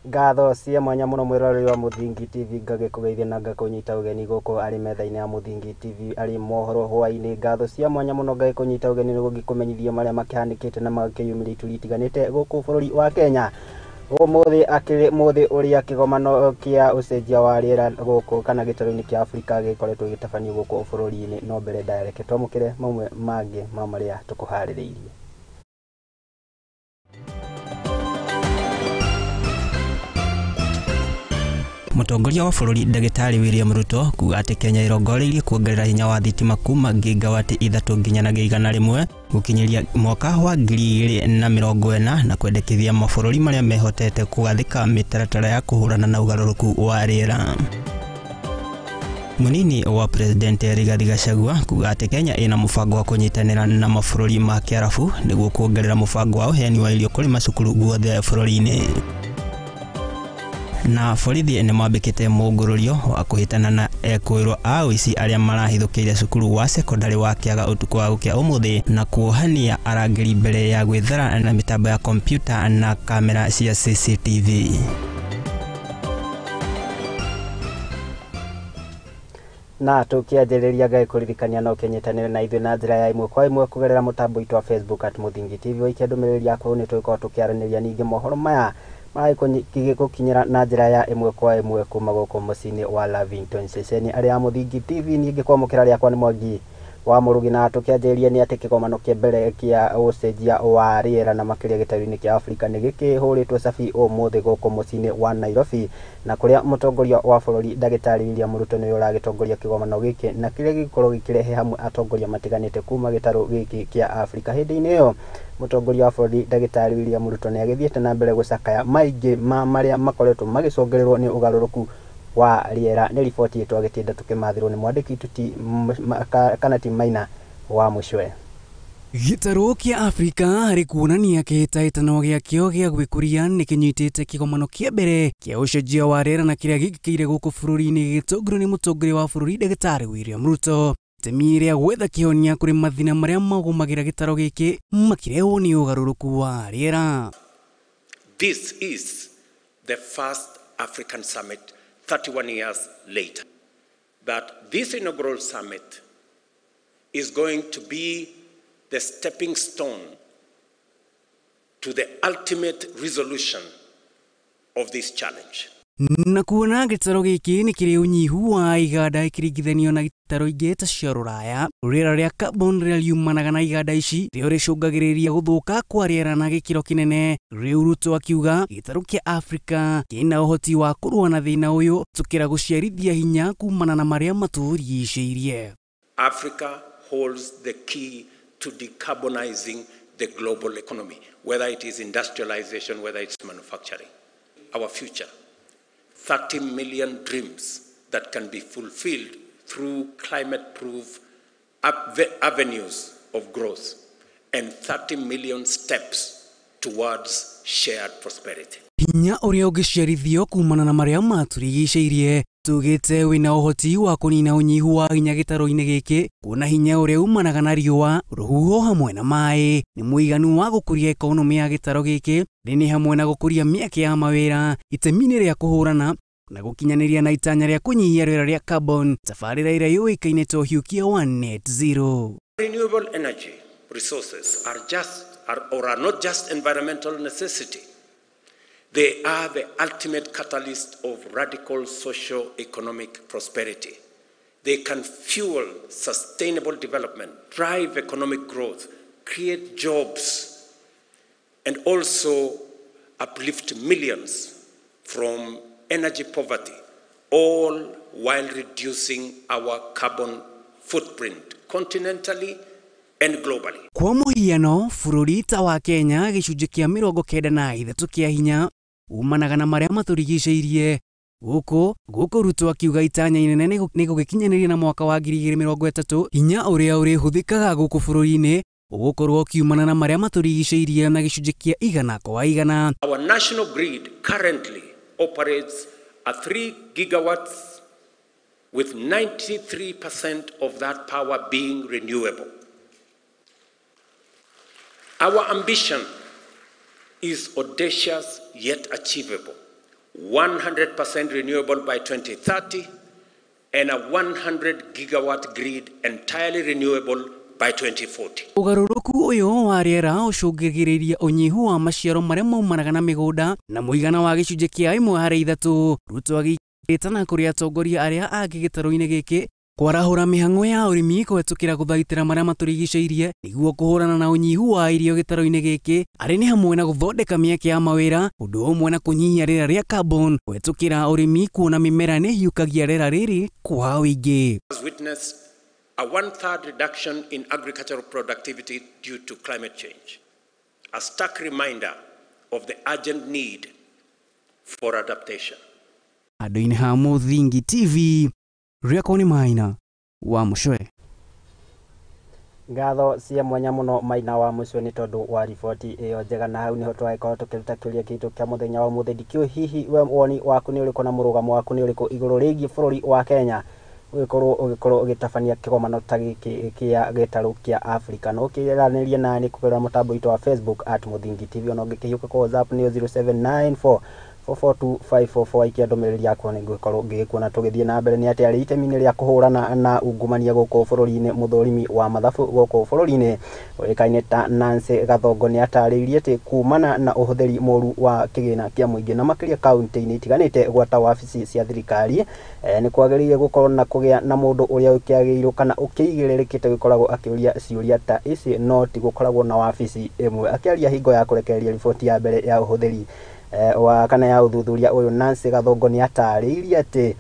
Ngatho cia mwanya muno mwiroreri wa Muthingi TV, ngagikugeithia na ngakunyita ugeni guku ari metha-ini ya Muthingi TV ari mohoro hwaini. Ngatho cia mwanya muno ngagikunyita ugeni niguo ngikumenyithia maria makihanikite na magakiyumiria ituri itiganite guku bururi wa Kenya. Umuthi akiri muthi uria kigomano kia ucenjia wa riera guku kana gitaru-ini kia Afrika gikoretwo gitabanio guku bururi-ini. No mbere ndareke twamukire mamwe mangi ma maria tukuhaririirie. Mũtongoria wa bũrũri Ndagĩtarĩ William Ruto kuga atĩ Kenya ĩrongoreirie kuongerera hinya wa thitima kuma gigawati 3 nginyanagia 100 gũkinyĩria mwaka wa 2040 na kwendekithia mabũrũri marĩa mehotete kũgathĩka mĩtaratara ya kũhũrana na ũgarũrũku wa rĩera. Munini wa President Rigathi Gachagua kuga atĩ Kenya ĩna mũbango wa kũnyitanĩra na mabũrũri ma Kĩarabu nĩguo kuongerera mũbango wa ũheani wa irio kũrĩ macukuru guothe bũrũri-inĩ. Na borithi nĩ mambĩkĩte mũngũrũrio wa kũhĩtana na ekũĩrwo a ũici arĩa marahithũkĩire cukuru wa sekondarĩ wa Kĩaga ũtukũ wa gũkĩa ũmũthĩ na kuohania arangĩri mbere ya gwĩthara na mĩtambo ya kompyuta na kamera cia CCTV. Na tukianjĩrĩria ngai kũririkania no ũkĩnyitanĩre na ithuĩ na njĩra ya ĩmwe kwa ĩmwe kũgerera mũtambo witũ wa Facebook at Muthingi TV. Waikia ndũmĩrĩri yaku nĩ tũgũkorwo tũkĩaranĩria ningĩ mohoro maya maragĩkinyĩra na njĩra ya ĩmwe kwa ĩmwe kuma gũkũ mũciĩ-inĩ wa Lavington ceceni arĩa ya Muthingi TV. Ningĩ kwamũkĩra rĩakwa nĩ Mwangi wa Mũrugi. Na tũkĩanjĩrĩria nĩ atĩ kĩgomano kĩa mbere kĩa ũcenjia wa rĩera na makĩria gĩtarũ-inĩ kĩa Afrika nĩ gĩkĩhũrĩtwo cabi ũmũthĩ gũkũ mũciĩ-inĩ wa Nairobi, na kũrĩa mũtongoria wa bũrũri Ndagĩtarĩ William Ruto nĩwe ũragĩtongoria kĩgomano gĩkĩ na kĩrĩa gĩgũkorwo gĩkĩrehe hamwe atongoria matiganĩte kuma gĩtarũ gĩkĩ kĩa Afrika. Hĩndĩ-inĩ ĩyo mũtongoria wa bũrũri Ndagĩtarĩ William Ruto nĩ agĩthiĩte na mbere gũcakaya maingĩ ma marĩa makoretwo magĩcũngĩrĩrwo nĩ ũgarũrũku wa rĩera. Nĩ riboti ĩtũ agĩtinda tũkĩmathĩrwo nĩ mwandĩki tuti kana ti Maina wa Mũcwe. Gĩtarũ kĩa Afrika harĩ kuonania kĩhĩtahĩtano gĩakĩo gĩa gwĩkũria nĩ kĩnyitĩte kĩgomano kĩa mbere kĩa ũcenjia wa rĩera na kĩrĩa gĩkĩkĩire gũkũ bũrũri-inĩ gĩgĩtongorio nĩ mũtongoria wa bũrũri Ndagĩtarĩ William Ruto. Itemi rĩa gwetha kĩhonia kũrĩ mathĩna marĩa magũmagĩra gĩtarũ gĩkĩ makĩrehwo nĩ ũgarũrũku wa rĩera. This is the first African summit 31 years later, that this inaugural summit is going to be the stepping stone to the ultimate resolution of this challenge. Na kuona gĩtarũ gĩkĩ nĩ kĩrĩ ũnyihu wa iganda ĩkĩringithanio na gĩtarũ ingĩ ta cia rũraya, rĩera rĩa carbon rĩrĩa riumanaga na iganda ici rĩo rĩcũngagĩrĩria gũthũka kwa rĩera na gĩkĩro kĩnene. Rĩu Ruto akiuga gĩtarũ kĩa Afrika kĩna ũhoti wa kũrũa na thĩna ũyũ tũkĩra gũciarithia hinya kumana na marĩa matũrigicĩirie. Africa holds the key to decarbonizing the global economy, whether it is industrialization, whether it's manufacturing. Our future, 30 million dreams that can be fulfilled through climate-proof avenues of growth and 30 million steps towards shared prosperity. Hinya ũrĩa ũngĩciarithio kumana na marĩa matũrigicĩirie tugĩte wĩna ũhoti wa kũnina ũnyihu wa hinya gĩtarũ-inĩ gĩkĩ, kuona hinya ũrĩa umanaga na riũa, rũhuho hamwe na maĩ nĩ mũiganu wa gũkũria ekonomĩ ya gĩtarũ gĩkĩ, nĩ hamwe na gũkũria mĩeke ya mawĩra, itemi-inĩ rĩa kũhũrana na gũkinyanĩria na itanya rĩa kũnyihia rĩera rĩa carbon, tabarĩra ĩrĩa yũĩkaine ta ũhiũkia wa net zero. Renewable energy resources are not just environmental necessity. They are the ultimate catalyst of radical socio-economic prosperity. They can fuel sustainable development, drive economic growth, create jobs, and also uplift millions from energy poverty, all while reducing our carbon footprint continentally and globally. Kwa mũhiano, bũrũri ta wa Kenya gĩcunjĩ kĩa 93 kĩa hinya umanaga na marĩa matũrigicĩirie. Gũkũ Ruto akiuga itanya inene nĩ gũgĩkinyanĩria na mwaka wa 2030 hinya ũrĩa ũrĩhũthĩkaga gũkũ bũrũri-inĩ ũgũkorwo ũkiumana na marĩa matũrigicĩirie na gĩcunjĩ kĩa 100 kwa 100. Our national grid currently operates at 3 gigawatts with 93% of that power being renewable. Our ambition is audacious yet achievable. 100% renewable by 2030, and a 100 gigawatt grid entirely renewable by 2040. Ũgarũrũku ũyũ wa rĩera ũcũngagĩrĩria ũnyihu wa maciaro marĩa maumanaga na mĩgũnda na mũigana wa gĩcunjĩ kĩa 1 harĩ 3. Ruto agĩtana kũrĩ atongoria arĩa angĩ gĩtarũ-inĩ gĩkĩ kwarahũra mĩhang'o ya ũrĩmi kũhetũkĩra gũthaitĩra marĩa matũrigicĩirie nĩguo kũhũrana na ũnyihu wa irio gĩtarũ-inĩ gĩkĩ arĩ nĩ hamwe na gũthondeka mĩeke ya mawĩra ũndũ ũmwe na kũnyihia rĩera rĩa carbon kũhetũkĩra ũrĩmi kuona mĩmera nĩ ĩhiũkagia rĩera rĩrĩ kwa ũingĩ. Has witnessed a one-third reduction in agricultural productivity due to climate change, a stark reminder of the urgent need for adaptation. Handũ-inĩ ha Mũthingi TV, rĩakwa nĩ Maina wa Mũcwe. Ngatho cia mwanya mũno Maina wa Mũcwe nĩ tondũ wa riboti ĩyo njega. Na hau nĩho twagĩkorwo tũkĩruta kĩũria gitũ kĩa mũthenya wa ũmũthĩ. Ndikĩũĩ hihi we woni waku nĩ ũrĩkũ na mũrũgamo waku nĩ ũrĩkũ igũrũ rĩgiĩ bũrũri wa Kenya ũgĩkorwo ũgĩtabania kĩgomano ta gĩkĩ kĩa gĩtarũ kĩa Afrika. No ũkĩaranĩria nani kũgerera mũtambo witũ wa Facebook @MũthingiTV, ona ũngĩkĩhiũka kwa WhatsApp nĩyo 0794 442544. Aikia ndũmĩrĩri yakwa nĩ ngũgĩkorwo ngĩgĩkuona. Tũgĩthiĩ na mbere nĩ atĩ arĩ itemi-inĩ rĩa kũhũrana na ungumania gũkũ bũrũri-inĩ, mũthũrimi wa mathabu gũkũ bũrũri-inĩ ũĩkaine ta Nancy Gathongo nĩ atarĩirie atĩ kumana na ũhũthĩri mũru wa kĩgĩna kĩa mũingĩ na makĩria kaunti-inĩ itiganĩte gwata wabici cia thirikari, nĩ kwagĩrĩire gũkorwo na kũgĩa na mũndũ ũrĩa ũkĩagĩrĩirwo kana ũkĩigĩrĩrĩkĩte gũkoragwo akĩũria ciũria ta ici, no ti gũkoragwo na wabici ĩmwe. Akĩaria hingo ya kũrekereria riboti ya mbere ya ũhũthĩri wa kana ya ũthuthuria ũyũ, Nancy Gathongo nĩ atarĩirie atĩ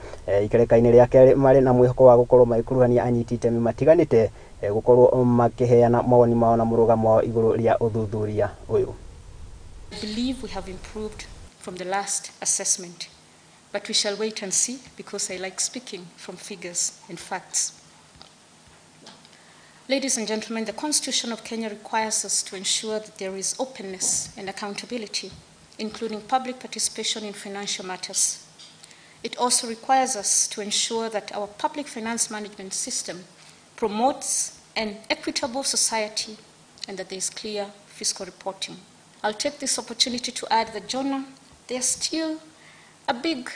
ikereka-inĩ rĩa kerĩ marĩ na mwĩhoko wa gũkorwo magĩkuruhania anyiti itemi matiganĩte gũkorwo makĩheana mawoni mao na mũrũgamo wao igũrũ rĩa ũthuthuria ũyũ. I believe we have improved from the last assessment, but we shall wait and see because I like speaking from figures and facts. Ladies and gentlemen, the Constitution of Kenya requires us to ensure that there is openness and accountability, including public participation in financial matters. It also requires us to ensure that our public finance management system promotes an equitable society and that there is clear fiscal reporting. I'll take this opportunity to add that, Jonah, there's still a big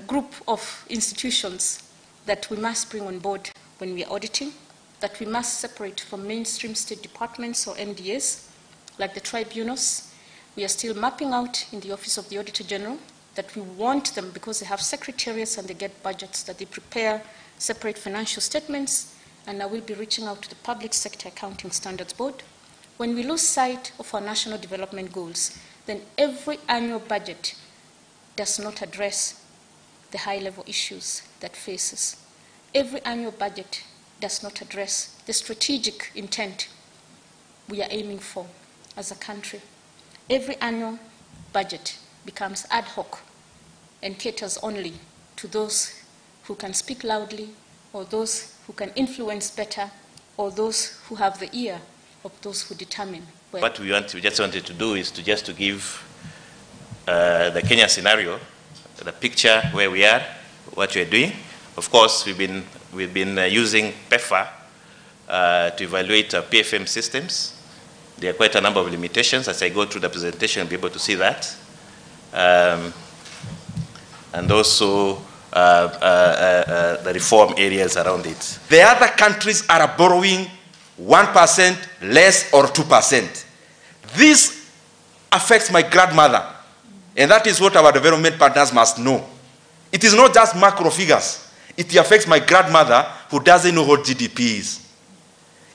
group of institutions that we must bring on board when we are auditing, that we must separate from mainstream state departments or MDAs, like the tribunals. We are still mapping out in the Office of the Auditor General that we want them, because they have secretariats and they get budgets, that they prepare separate financial statements, and I will be reaching out to the Public Sector Accounting Standards Board. When we lose sight of our national development goals, then every annual budget does not address the high-level issues that faces. Every annual budget does not address the strategic intent we are aiming for as a country. Every annual budget becomes ad hoc and caters only to those who can speak loudly or those who can influence better or those who have the ear of those who determine where. What we just wanted to do is to just to give the Kenya scenario, the picture where we are, what we are doing. Of course, we've been using PEFA to evaluate PFM systems. There are quite a number of limitations. As I go through the presentation, you'll be able to see that. And also the reform areas around it. The other countries are borrowing 1% less or 2%. This affects my grandmother, and that is what our development partners must know. It is not just macro figures. It affects my grandmother who doesn't know what GDP is.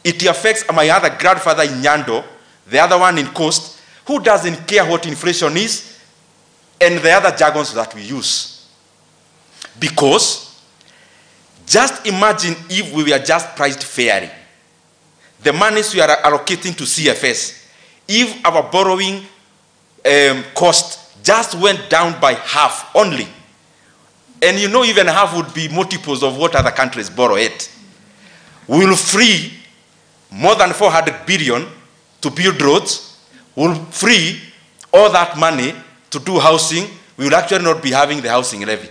It affects my other grandfather in Nyando, the other one in Coast, who doesn't care what inflation is, and the other jargons that we use. Because just imagine if we were just priced fairly. The monies we are allocating to CFS, if our borrowing cost just went down by half only, and even half would be multiples of what other countries borrow it, we will free more than 400 billion to build roads, we'll free all that money to do housing, we will actually not be having the housing levy.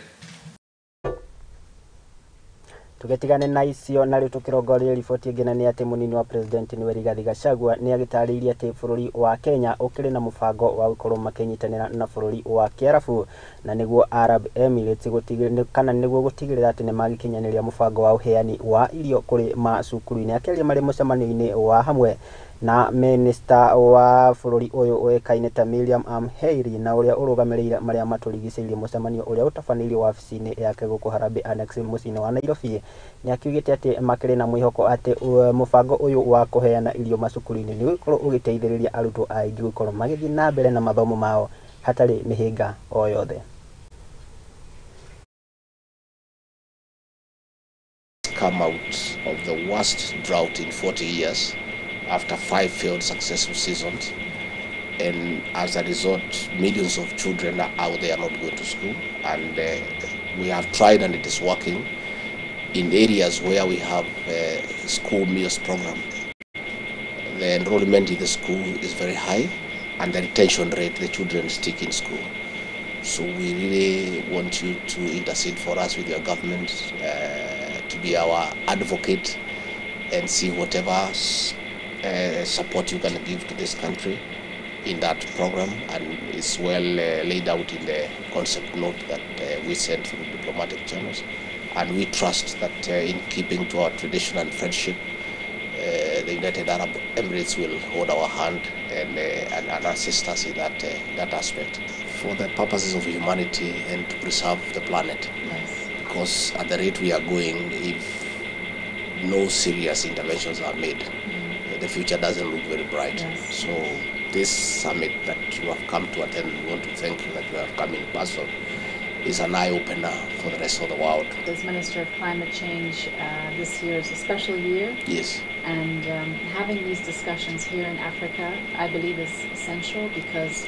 Tũgĩtigane na icio na rĩu tũkĩrongoreria riboti ĩngĩ na nĩ atĩ mũnini wa president nĩwe Rigathi Gachagua nĩ agĩtarĩirie atĩ bũrũri wa Kenya ũkĩrĩ na mũbango wa gũkorwo makĩnyitanĩra na bũrũri wa Kĩarabu na nĩguo Arab Emirates kana nĩguo gũtigĩrĩra atĩ nĩ magĩkinyanĩria mũbango wa ũheani wa irio kũrĩ macukuru-inĩ. Akĩaria marĩ mũcemanio-inĩ wa hamwe na minista wa bũrũri ũyũ ũĩkaine ta Miriam Amheiri na ũrĩa ũrũgamĩrĩire marĩa matũrigicĩirie mũcemanio ũrĩa ũtabanĩirio wabici-inĩ yake gũkũ Harambee Annex mũciĩ-inĩ wa Nairobi nĩ akiugĩte atĩ makĩrĩ na mwĩhoko atĩ mũbango ũyũ wa kũheana irio macukuru-inĩ nĩ ũgũkorwo ũgĩteithĩrĩria arutwo aingĩ gũkorwo magĩthiĩ na mbere na mathomo mao hatarĩ mĩhĩnga o yothe. Come out of the worst drought in 40 years after 5 failed successful seasons, and as a result millions of children are out there not going to school, and we have tried and it is working in areas where we have a school meals program. The enrollment in the school is very high and the retention rate, the children stick in school. So we really want you to intercede for us with your government, to be our advocate and see whatever support you can give to this country in that program, and it's well laid out in the concept note that we sent through diplomatic channels, and we trust that in keeping to our tradition and friendship, the United Arab Emirates will hold our hand and assist us in that aspect for the purposes of humanity and to preserve the planet. Yes. Because at the rate we are going, if no serious interventions are made, the future doesn't look very bright. Yes. So this summit that you have come to attend, we want to thank you that you have come in person, is an eye-opener for the rest of the world. As Minister of Climate Change, this year is a special year. Yes. And having these discussions here in Africa, I believe, is essential because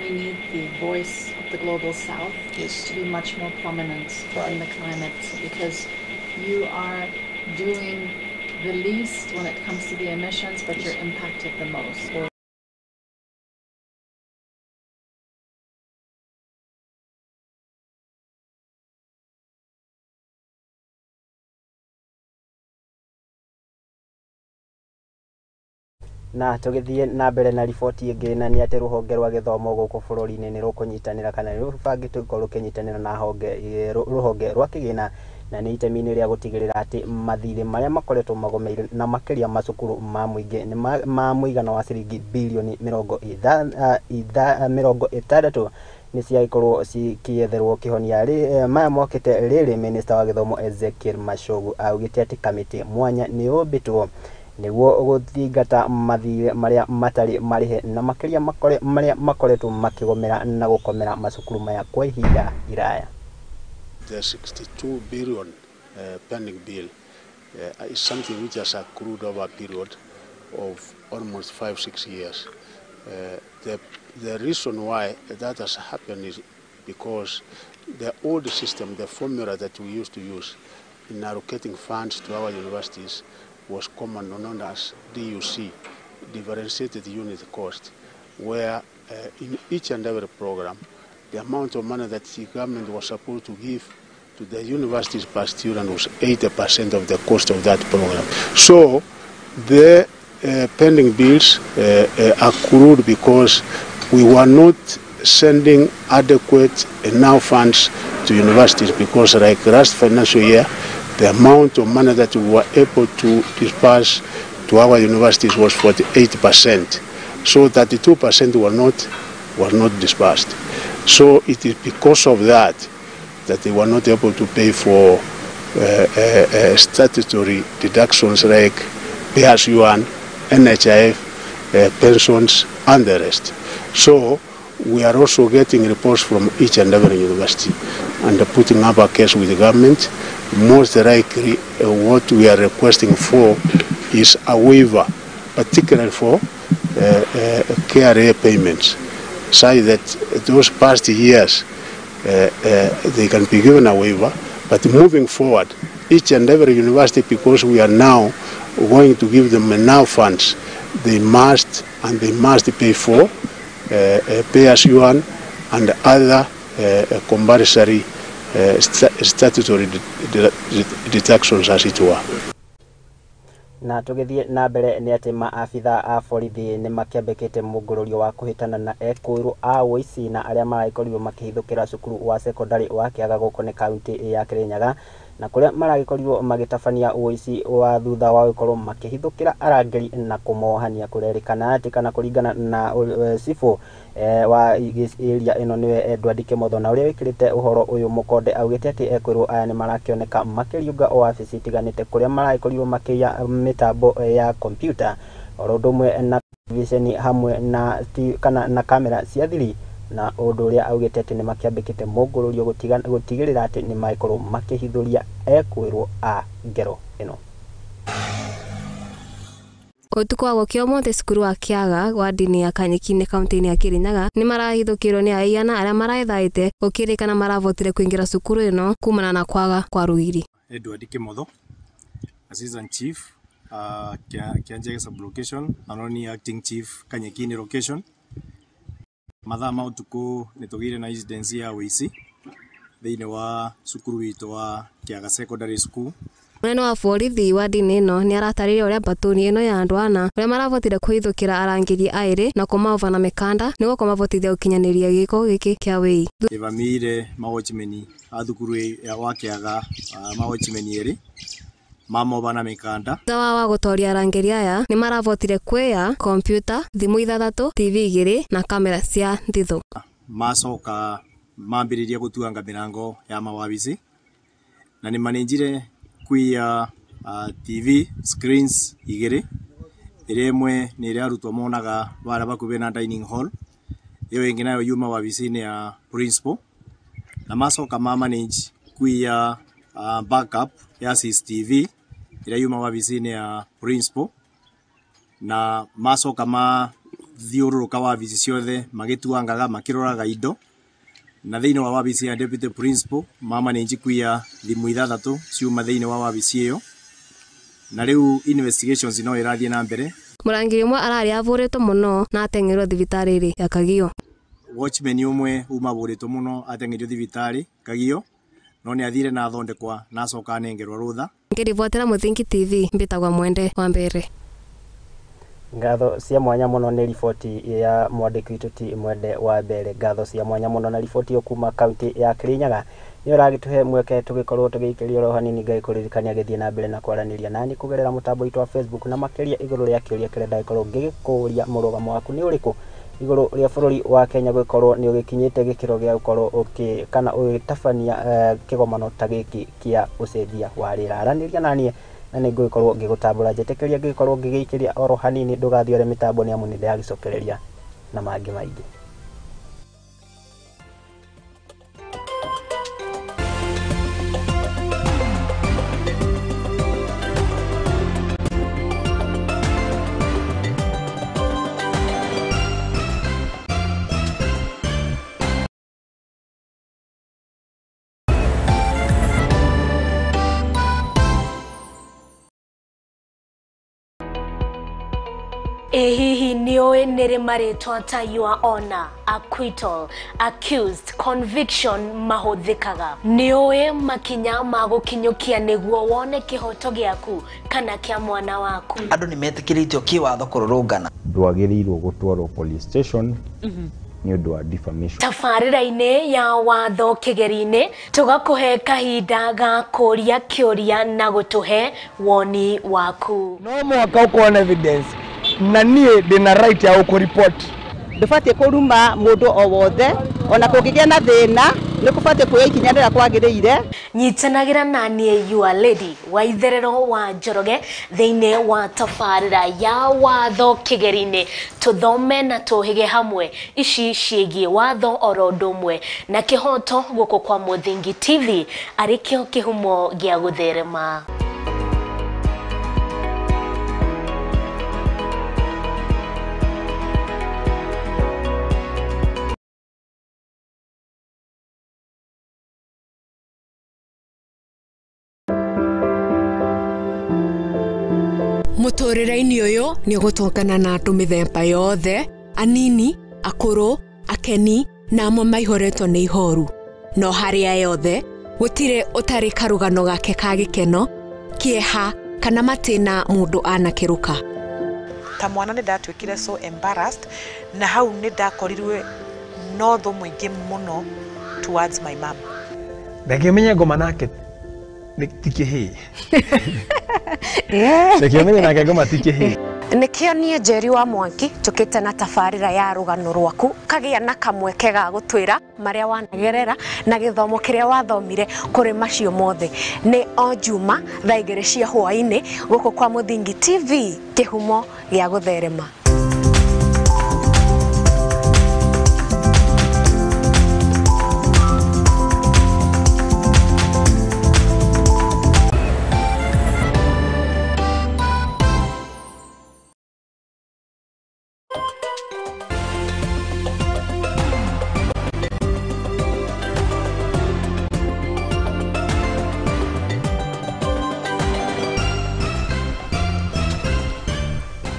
we need the voice of the Global South yes. to be much more prominent right. in the climate, because you are doing the least when it comes to the emissions, but yes. you're impacted the most. Na tũgĩthiĩ na mbere na riboti ĩngĩ na nĩ atĩ rũhonge rwa gĩthomo gũkũ bũrũri-inĩ nĩ rũkũnyitanĩra kana nĩ rũbangĩtwo gũkorwo rũkĩnyitanĩra na rũhonge rwa kĩgĩna na nĩ itemi-inĩ rĩa gũtigĩrĩra atĩ mathirĩ marĩa makoretwo magomeire na makĩria macukuru ma mũingĩ nĩ ma mũigana wa ciringi birioni 60 nĩ ciagĩkorwo cikĩetherwo kĩhonia. Maya mokĩte rĩrĩ minista wa gĩthomo Ezekiel Machogu augĩte atĩ kamĩtĩ mwanya nĩ yũmbĩtwo nĩguo gũthingata mathirĩ marĩa matarĩ marĩhe na makĩria marĩa makoretwo makĩgomera na gũkomera macukuru maya kwa ihinda iraya. The 62 billion pending bill is something which has accrued over a period of almost 5-6 years. The reason why that has happened is because the old system, the formula that we used to use in allocating funds to our universities was commonly known as DUC, differentiated unit cost, where in each and every program, the amount of money that the government was supposed to give to the universities per student was 80% of the cost of that program. So the pending bills accrued because we were not sending adequate enough funds to universities, because like last financial year, the amount of money that we were able to disperse to our universities was 48%. So 32% were not dispersed. So it is because of that that they were not able to pay for statutory deductions like pay as you earn, NHIF, pensions, and the rest. So we are also getting reports from each and every university and putting up a case with the government. Most likely what we are requesting for is a waiver, particularly for KRA payments, so that those past years they can be given a waiver. But moving forward, each and every university, because we are now going to give them enough funds, they must pay for pay as you earn and other compulsory statutory deductions, as it were. Na tũgĩthiĩ na mbere nĩ atĩ maabitha a borithi nĩ makĩambĩkĩte mũngũrũrio wa kũhĩtana na ekũĩrwo a ũici na arĩa maragĩkorirwo makĩhithũkĩra cukuru wa cekondarĩ wa Kĩaga gũkũ nĩ kaunti ya Kĩrĩnyaga, na kũrĩa maragĩkorirwo magĩtabania ũici wa thutha wa gũkorwo makĩhithũkĩra arangĩri na kũmohania. Kũrerĩkana atĩ kana kũringana na cibũ wa area ĩno nĩwe Edward Kĩmotho, na ũrĩa wĩkĩrĩte ũhoro ũyũ mũkonde augĩte atĩ ekũĩrwo aya nĩ marakĩoneka makĩriũnga wabici itiganĩte kũrĩa maragĩkorirwo makĩiya mĩtambo ya kompyuta oro ũndũ ũmwe na televisheni hamwe na kana na kamera cia thiri, na ũndũ ũrĩa augĩte atĩ nĩ makĩambĩkĩte mũngũrũrio gũtigĩrĩra atĩ nĩ magĩkorwo makĩhithũria ekũĩrwo a ngero ĩno. Ũtukũ wa gũkĩa ũmũthĩ cukuru wa Kĩaga wa ndini ya Kanyiki-inĩ kaunti-inĩ ya Kĩrĩnyaga nĩ marahithũkĩirwo nĩ aiyana arĩa maraethaĩte gũkĩrĩkana maravotire kũingĩra cukuru ĩno kumana na kwaga kwa rũgiri. Edward Kimotho, Assistant Chief Kianjege sub-location, na ni Acting Chief Kanyekini location. Mathaa ma ũtukũ nĩ tũgĩire na incidence ya ũici thĩinĩ wa cukuru witũ wa Kĩaga Secondary School. Mũnene wa borithi wa ndini ĩno nĩ aratarĩria ũrĩa mbatũni ĩno ya andũ ana ũrĩa maravotire kũhithũkĩra arangĩri aĩrĩ na kũmaova na mĩkanda nĩguo kũmavotithia gũkinyanĩria gĩko gĩkĩ kĩa wĩi. Ĩvamiire mawatchmeni a thukuru wa Kĩaga, mawatchmeni erĩ mamova na mikanda. Thutha wa gũtoria arangĩri aya nĩ maravotire kwĩya kompyuta, thimũ 6, TV 2 na kamera cia nthithu. Macoka mambĩrĩria gũtuanga mĩrango ya mawabici na nĩ manenjire kuiya TV screens 2, ĩrĩa ĩmwe nĩ ĩrĩa arutwo monaga bara bakuhĩ na dining hall, ĩyo ĩngĩ nayo yuma wabici-inĩ ya principal, na macoka ma manage kuiya backup ya CCTV ĩrĩa yuma wabici-inĩ ya principal, na macoka mathiũrũrũka wabici ciothe magĩtuangaga makĩroraga indo, na thĩinĩ wa wabici ya deputy principal ma manage kuiya thimũ 6 ciuma thĩinĩ wa wabici ĩyo, na rĩu investigations no ĩrathiĩ na mbere. Mũrangĩri ũmwe ararĩ avũrĩtwo mũno na ateng'erio thibitarĩ ya Kagio. Watchman ũmwe uma avũrĩtwo mũno ateng'erio thibitarĩ Kagio, no nĩ athire na athondekwa na acoka anengerwo rũtha. Ngĩribotera Mũthingi TV mbĩtagwa Mwende wa Mbere. Ngatho cia mwanya mũno nĩ riboti ya mwandĩki witũ ti Mwende wa Mbere. Ngatho cia mwanya mũno na riboti ĩyo kuma kaunti ya Kĩrĩnyaga nĩ ũragĩtũhe mweke tũgĩkorwo tũgĩikĩria oro hanini. Ngai kũririkania gĩthiĩ na mbere na kwaranĩria nani kũgerera mũtambo witũ wa Facebook na makĩria igũrũ rĩa kĩũria kĩrĩa ndagĩkorwo ngĩgĩkũria mũrũgamo waku nĩ ũrĩkũ igũrũ rĩa bũrũri wa Kenya gũkorwo nĩ ũgĩkinyĩte gĩkĩro gĩa gũkorwo ũkĩ kana ũgĩtabania kĩgomano ta gĩkĩ kĩa ũcenjia wa rĩera. Aranĩria naniĩ na nĩ ngũgĩkorwo ngĩgũtambũra, njĩtĩkĩria ngĩgĩkorwo ngĩgĩikĩria oro hanini, ndũgathiĩ ũrĩa mĩtambo nĩ amu nĩ ndĩragĩcokereria na mangĩ maingĩ. Ĩ hihi nĩũĩ nĩrĩ marĩtwa ta your honor, acquittal, accused, conviction mahũthĩkaga? Nĩũĩ makinya ma gũkinyũkia nĩguo wone kĩhoto gĩaku kana kĩa mwana waku? Andũ nĩ metĩkĩrĩtio kĩwatho kũrũrũngana. Ndwagĩrĩirwo gũtwarwo police station nĩ ũndũ wa defamation. Tabarĩra-inĩ ya watho kĩgeri-inĩ tũgakũhe kahinda ga kũria kĩũria na gũtũhe woni waku. No mũhaka ũkorwo na evidence na niĩ ndĩna right ya gũkũripoti. Ndũbatiĩ kũruma mũndũ o wothe, ona kũngĩgĩa na thĩna nĩ kũbatiĩ kuoya ikinya rĩrĩa kwagĩrĩire. Nyitanagĩra na niĩ your lady wa itherero wa Njoroge thĩinĩ wa tabarĩra ya watho kĩgeri-inĩ, tũthome na tũhĩge hamwe ici ciĩgiĩ watho oro ũndũ ũmwe na kĩhoto gũkũ kwa Mũthingi TV arĩ kĩo kĩhumo gĩa gũtherema. Mũtũrĩre-inĩ ũyũ nĩ ũgũtũngana na andũ mĩthemba yothe, anini, akũrũ, akeni na amwe maihũrĩtwo nĩ ihoru. No harĩ aya othe, Gũtirĩ ũtarĩ karũgano gake ka gĩkeno, kĩeha kana matĩna mũndũ anakĩrũka. Ta mwana nĩ ndatuĩkire so embarrassed, na hau nĩ ndakorirwe no thũ mũingĩ mũno towards my mom. Reke menye ngoma nake ti kĩhĩĩ. Reke menye nake ngoma ti kĩhĩĩ. Nĩkĩo niĩ Njeri wa Mwangi njũkĩte na tabarĩra ya rũgano rwaku kagĩa na kamweke ga gũtwĩra marĩa wanagerera na gĩthomo kĩrĩa wathomire kũrĩ macio mothe. Nĩ o Juma thaa 2 cia hwaĩ-inĩ gũkũ kwa Mũthingi TV, kĩhumo gĩa gũtherema.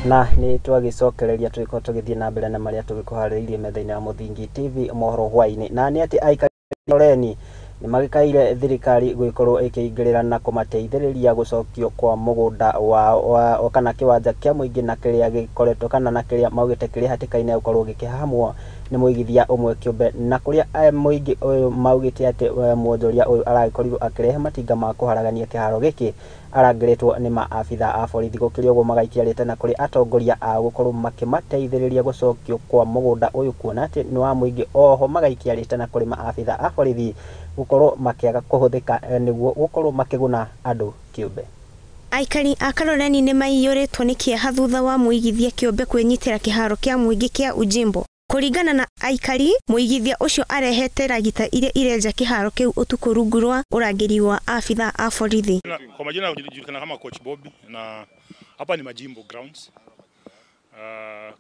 Na nĩ twagĩcokereria tũgĩkorwo tũgĩthiĩ na mbere na marĩa tũgĩkũharĩrĩirie metha-inĩ ya Mũthingi TV mohoro hwaĩ-inĩ. Na nĩ atĩ aikari Loreni nĩ magĩkaire thirikari gũgĩkorwo ĩkĩingĩrĩra na kũmateithĩrĩria gũcokio kwa mũgũnda wao kana kĩwanja kĩa mũingĩ na kĩrĩa gĩkoretwo kana na kĩrĩa maugĩte kĩrĩ hatĩka-inĩ gũkorwo gĩkĩhahamwo nĩ mũigithia ũmwe kĩũmbe, na kũrĩa mũingĩ ũyũ maugĩte atĩ mwonjoria ũyũ aragĩkorirwo akĩrehe matinga ma kũharagania kĩharo gĩkĩ arangĩrĩtwo nĩ maabitha a borithi. Gũkĩrĩ ũguo magaikia rĩtana kũrĩ atongoria a gũkorwo makĩmateithĩrĩria gũcokio kwa mũgũnda ũyũ kuona atĩ nĩ wa mũingĩ. Oho magaikia rĩtana kũrĩ maabitha a borithi gũkorwo makĩaga kũhũthĩka nĩguo gũkorwo makĩguna andũ kĩũmbe. Aikari a Kaloleni nĩ maiyũrĩtwo nĩ kĩeha thutha wa mũigithia kĩũmbe kwĩnyitĩra kĩharo kĩa mũingĩ kĩa Ujimbo. Kũringana na aikari, mũigithia ũcio arehete ragita iria irenja kĩharo kĩu ũtukũ rungu rwa ũrangĩri wa abitha a borithi. Kwa majina najulikana kama Coach Bobby, na hapa ni Majimbo grounds,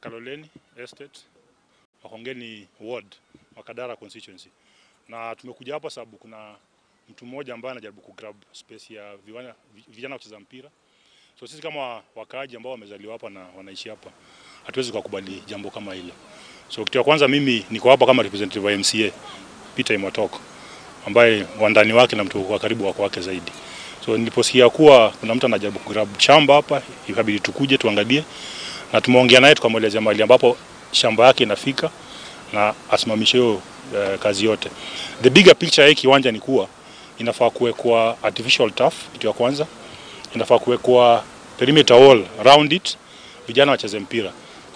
Kaloleni Estate, Makongeni Ward, Makadara constituency. Na tumekuja hapa sababu kuna mtu mmoja ambaye anajaribu kugrab space ya vijana kucheza mpira. So sisi kama wakaaji ambao wamezaliwa hapa na wanaishi hapa hatuwezi kukubali jambo kama hilo. So kitu ya kwanza, mimi niko hapa kama representative wa MCA Peter Imwatok, ambaye wandani wake na mtu wa karibu wako wake zaidi. So niliposikia kuwa kuna mtu anajaribu kugrab shamba hapa, ikabidi tukuje tuangalie, na tumeongea naye tukamwelezea mahali ambapo shamba yake inafika na asimamishe hiyo kazi yote. The bigger picture ya kiwanja ni kuwa inafaa kuwekwa artificial turf, kitu ya kwanza. Inafaa kuwekwa perimeter wall round it, vijana wacheze mpira.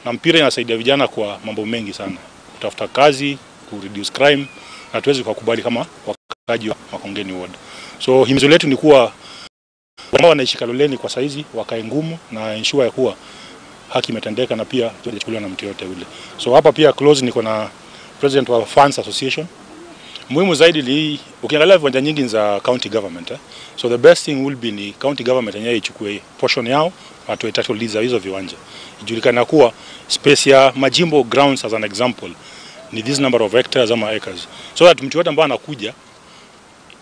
Na mpira inasaidia vijana kwa mambo mengi sana, kutafuta kazi, ku reduce crime, na tuwezi kukubali kama wakaji wa Makongeni Ward. So himizo letu ni kuwa ambao wanaishi Kaloleni kwa saizi wakae ngumu na ensure ya kuwa haki imetendeka na pia tunachukuliwa na mtu yote ule. So hapa pia close niko na President wa Fans Association. Muhimu zaidi ni ukiangalia viwanja nyingi za county government, So the best thing will be ni county government yenyewe ichukue portion yao watoe title deeds za hizo viwanja. Ijulikana kuwa space ya Majimbo grounds as an example ni this number of hectares ama acres. So that mtu yote ambaye anakuja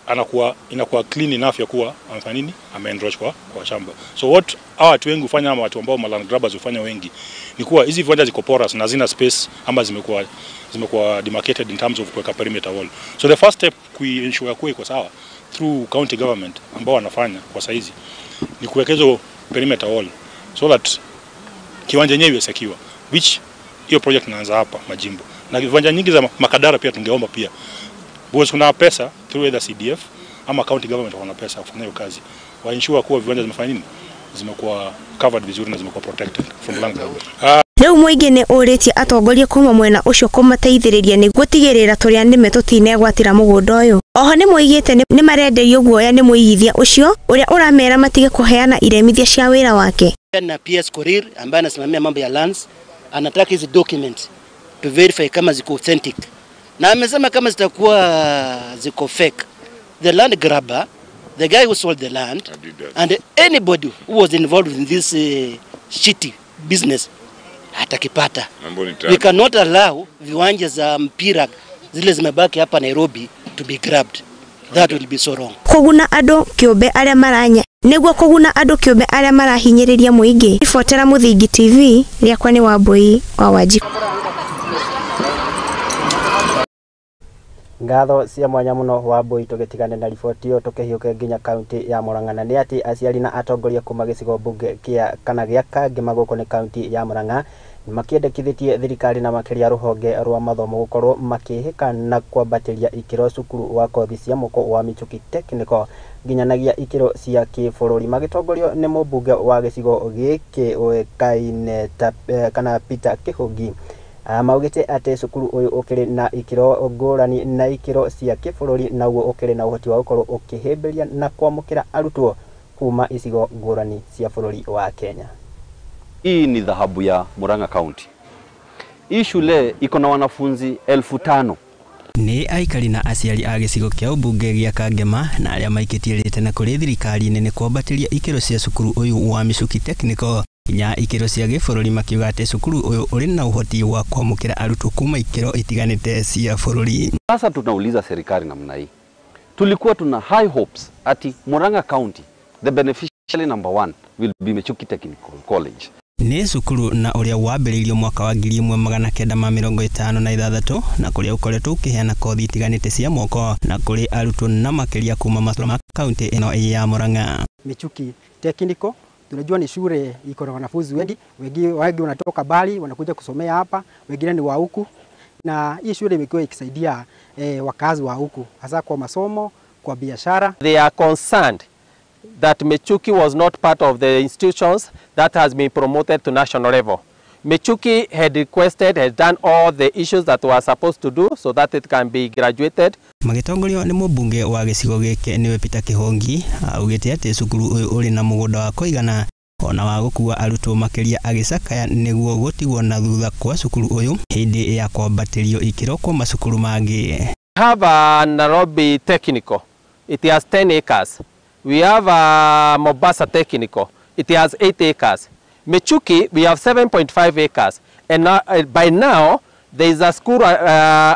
anakuwa inakuwa clean enough ya kuwa amefanya nini, ameenroach kwa shamba. So what hawa watu wengi hufanya ama watu ambao land grabbers hufanya wengi ni kuwa hizi viwanja ziko porous na zina space ama zimekuwa demarcated in terms of kuweka perimeter wall. So the first step kuensure kuwa iko sawa through county government ambao wanafanya kwa saizi ni kuweka hizo perimeter wall so that kiwanja yenyewe iwe secure, which hiyo project inaanza hapa Majimbo. Na viwanja nyingi za Makadara pia tungeomba pia, because kuna pesa through either CDF ama county government wana pesa kufanya hiyo kazi, wa ensure kuwa viwanja zimefanya nini, zimekuwa covered vizuri na zimekuwa protected from land grab. Rĩu mũingĩ nĩ ũrĩtie atongoria kuma mwena ũcio kũmateithĩrĩria nĩguo gũtigĩrĩra tũrĩa nĩme tũtinegwatĩra mũgũnda ũyũ. Oho nĩ moigĩte nĩ marenderio guoya nĩ mũigithia ũcio ũrĩa ũramera matige kũheana iremithia cia wĩra wake. Na PS Korir ambaye anasimamia mambo ya lands anataka hizi documents to verify kama ziko authentic, na amesema kama zitakuwa ziko fake, the land grabber, the guy who sold the land, and anybody who was involved in this shitty business atakipata. We cannot allow viwanja za mpira zile zimebaki hapa Nairobi to be grabbed. That will be so wrong. Kũguna andũ kĩũmbe arĩa maranya nĩguo kũguna andũ kĩũmbe arĩa marahinyĩrĩria mũingĩ. Ribotera Mũthingi TV, rĩakwa nĩ Wambui wa Wanjikũ. Ngatho cia mwanya muno wa Mbui tugitigane na riboti iyo tukihiuke nginya kaunti ya Murang'a na ni ati aciari na atongoria kuma gicigo mbunge kia kana gia Kangema guku ni kaunti ya Murang'a makiendekithitie thirikari na makiria ruhonge rwa mathomo gukorwo makihika na kwambatiria ikiro cukuru wa kothi cia moko wa Michuki Technical nginyanagia ikiro cia kibũrũri magitongorio ni mũmbunge wa gicigo giki uikaine kana Peter Kihungi. Maugite ati cukuru uyu ukiri na ikiro ngurani na ikiro cia kibũrũri naguo ukiri na uhoti wa gukorwo ukihimbiria na kwamukira arutwo kuma icigo ngurani cia bũrũri wa Kenya. Hii ni dhahabu ya Murang'a County. Hii shule iko na wanafunzi 5,000. Ni aikari na aciari a gĩcigo kĩa ũmbunge gĩa Kangema na arĩa maikĩtie rĩtana kũrĩ thirikari nene kwambatĩria ikĩro cia cukuru ũyũ wa Michuki Technical nginya ikĩro cia gĩbũrũri makiuga atĩ cukuru ũyũ ũrĩ na ũhoti wa kwamũkĩra arutwo kuma ikĩro itiganĩte cia bũrũri. Sasa tunauliza serikali namna hii. Tulikuwa tuna high hopes ati Murang'a County, the beneficiary number 1 will be Michuki Technical College. Ni cukuru na uria wambĩrĩirio mwaka wa 1956 na kuria ukoretwo ukiheana kothi itiganĩte cia moko na kuri arutwo na makĩria kuma matũra ma kaunti ĩno ya Murang'a. Michuki Technical tunajua ni shule iko na wanafunzi wengi, wengi wanatoka mbali wanakuja kusomea hapa, wengine ni wa huku, na hii shule imekuwa ikisaidia wakazi wa huku hasa kwa masomo, kwa biashara. They are concerned that Michuki was not part of the institutions that has been promoted to national level. Michuki had requested, had done all the issues that were supposed to do so that it can be graduated. Magitongorio ni mũmbunge wa gĩcigo gĩkĩ nĩwe Peter Kihongi augĩte atĩ cukuru ũyũ ũrĩ na mũgũnda wa kũigana ona wa gũkua arutwo makĩria agĩcakaya nĩguo gũtigwo na thutha kwa cukuru ũyũ hĩndĩ ya kwambatĩrio ikĩro kwa macukuru mangĩ. Have a Nairobi Technical. It has 10 acres. We have a Mombasa Technical. It has 8 acres. Michuki, we have 7.5 acres. And by now, there is a school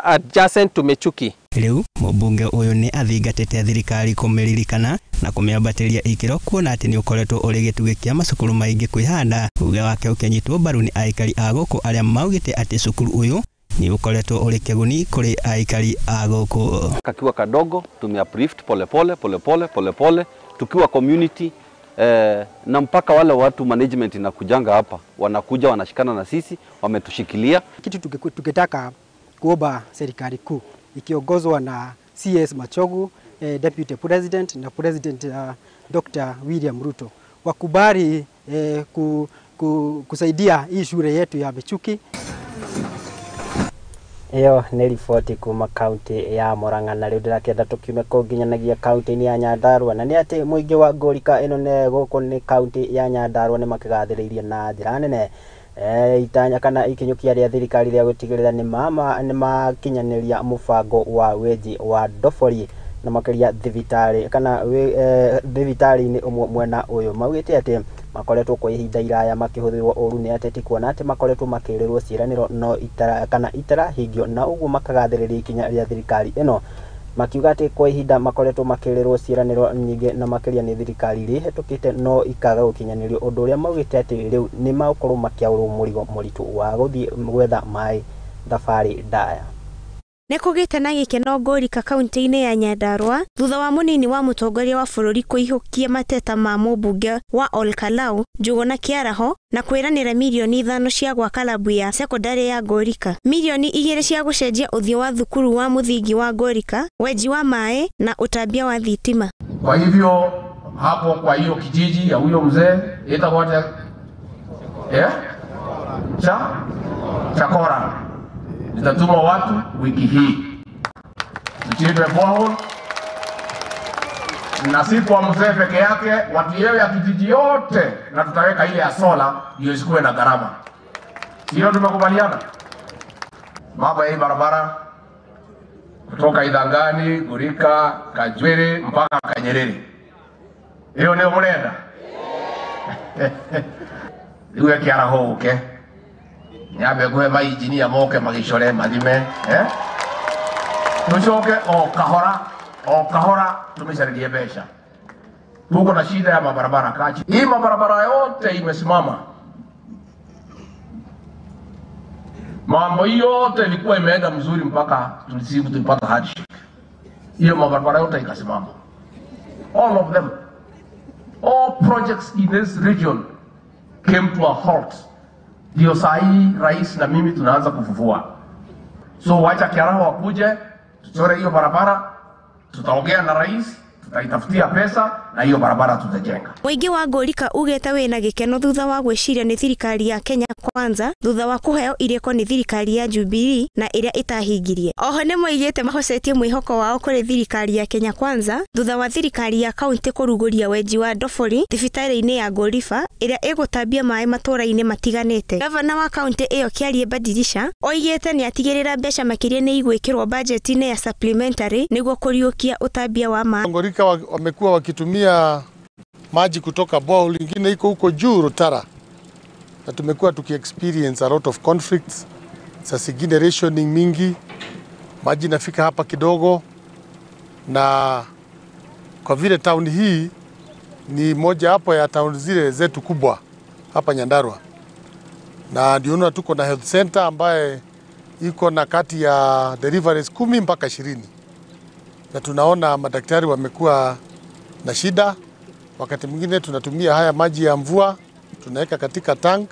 adjacent to Michuki. Rĩu mũmbunge ũyũ nĩ athingatĩte thirikari kũmĩririkana na kũmĩambatĩria ikĩro kuona atĩ nĩ ũkoretwo ũrĩ gĩtugĩ kĩa macukuru maingĩ kwĩhanda. Uge wake ũkĩnyitwo mbaru nĩ aikari a gũkũ arĩa maugĩte atĩ cukuru ũyũ nĩ ũkoretwo ũrĩ kĩguni kũrĩ aikari a gũkũ. Kakiwa kadogo tumeaprift pole pole pole pole pole pole tukiwa community na mpaka wale watu management inakujanga hapa wanakuja wanashikana na sisi wametushikilia. Kitu tukitaka kuomba serikali kuu ikiongozwa na CS Machogu, Deputy President na President Dr. William Ruto wakubali kusaidia hii shule yetu ya Michuki. Iyo nĩ riboti kuma kaunti ya Murang'a na rĩu ndĩrakĩenda tũkiume kũu nginyanagia kaunti-inĩ ya Nyandarua na nĩ atĩ mũingĩ wa Ngũrika ĩno nĩ gũkũ nĩ kaunti ya Nyandarua nĩ makĩgathĩrĩirie na njĩra nene itanya kana ikinyũkia rĩa thirikari rĩa gũtigĩrĩra nĩ makinyanĩria mũbango wa wenji wa ndobori na makĩria thibitarĩ kana thibitarĩ-inĩ ũmwe mwena ũyũ maugĩte atĩ makoretwo kwa ihinda iraya makĩhũthĩrwo ũru nĩ ateti kuona atĩ makoretwo makĩrĩrwo ciĩranĩro no itara kana itarahingio na ũguo makagathĩrĩria ikinya rĩa thirikari ĩno makiuga atĩ kwa ihinda makoretwo makĩrĩrwo ciĩranĩro nyingĩ na makĩria nĩ thirikari iria ihĩtũkĩte no ikaga gũkinyanĩrio ũndũ ũrĩa maugĩte atĩ rĩu nĩ magũkorwo makĩaũrwo mũrigo mũritũ wa gũthiĩ gwetha maĩ thabarĩ ndaya. Nĩ kũgĩte na gĩkeno Ngũrika kaunti-inĩ ya Nyandarua thutha wa mũnini wa mũtongoria wa bũrũri kũihũkia mateta ma mũmbunge wa Olkalau Njuguna Kĩaraho na kwĩranĩra mirioni 5 cia gwaka labu ya sekondari ya Ngũrika, mirioni 2 cia gũcenjia ũthiũ wa thukuru wa mũthingi wa Ngũrika, wenji wa maĩ na ũtambia wa thitima. Kwa hivyo hapo kwa hiyo kijiji ya huyo mzee itakuwa Chakora. Nitatuma watu wiki hii tuchimbe borehole, na si kwa mzee peke yake, watu yeye ya kijiji yote, na tutaweka ile ya sola ndio isikuwe na gharama. Hiyo tumekubaliana. Mambo ya hii barabara kutoka Idhangani, Ngurika, Kajwere mpaka Kanyerere, hiyo ndio mnaenda. Iwe Kiaraho uke nyambe kuhe mainjinia moke magicore mathime tucoke o kahora tumicaririe mbeca. Tuko na shida ya mabarabara kachi. Hii mabarabara yote imesimama. Mambo yote ilikuwa imeenda mzuri mpaka tulipata handshake. Hiyo mabarabara yote ikasimama. All of them. All projects in this region came to a halt. Ndio saa hii rais na mimi tunaanza kufufua. So wacha Kiaraho wakuje, tuchore hiyo barabara, tutaongea na rais, tutaitafutia pesa na hiyo barabara tutajenga. Mũingĩ wa Ngũrika ugĩte wĩna gĩkeno thutha wa gwĩciria nĩ thirikari ya Kenya Kwanza thutha wa kũheo irĩko nĩ thirikari ya Jubilee na ĩrĩa ĩtahingirie. Oho nĩ moigĩte mahocetie mwĩhoko wao kũrĩ thirikari ya Kenya Kwanza thutha wa thirikari ya kaunti kũrugũria wenji wa ndobori thibitarĩ-inĩ ya Ngũriba ĩrĩa ĩgũtambia maĩ matũra-inĩ matiganĩte. Gavana wa kaunti ĩyo Kĩarie Badilisha oigĩte nĩ atigĩrĩra mbeca makĩria nĩ igwĩkĩrwo bajeti-inĩ ya supplementary nĩguo kũriũkia ũtambia wa maĩ. Ngorika wamekuwa wakitumia maji kutoka borehole lingine iko huko juu Rutara, na tumekuwa tuki experience a lot of conflicts. Sasa zingine rationing mingi, maji nafika hapa kidogo, na kwa vile town hii ni moja hapo ya town zile zetu kubwa hapa Nyandarua, na ndio tuko na health center ambaye iko na kati ya deliveries 10 mpaka 20, na tunaona madaktari wamekuwa na shida. Wakati mwingine tunatumia haya maji ya mvua tunaweka katika tank,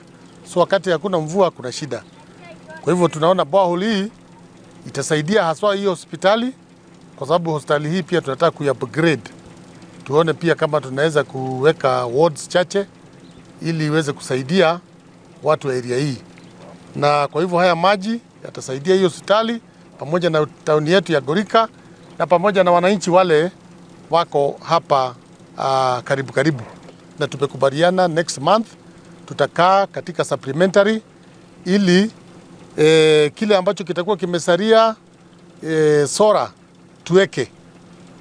so wakati hakuna mvua kuna shida. Kwa hivyo tunaona borehole hii itasaidia haswa hiyo hospitali, kwa sababu hospitali hii pia tunataka ku-upgrade. Tuone pia kama tunaweza kuweka wards chache ili iweze kusaidia watu wa area hii. Na kwa hivyo haya maji yatasaidia hiyo hospitali pamoja na town yetu ya Ngorika na pamoja na wananchi wale wako hapa karibu karibu. Na tumekubaliana next month tutakaa katika supplementary ili kile ambacho kitakuwa kimesalia sora tuweke.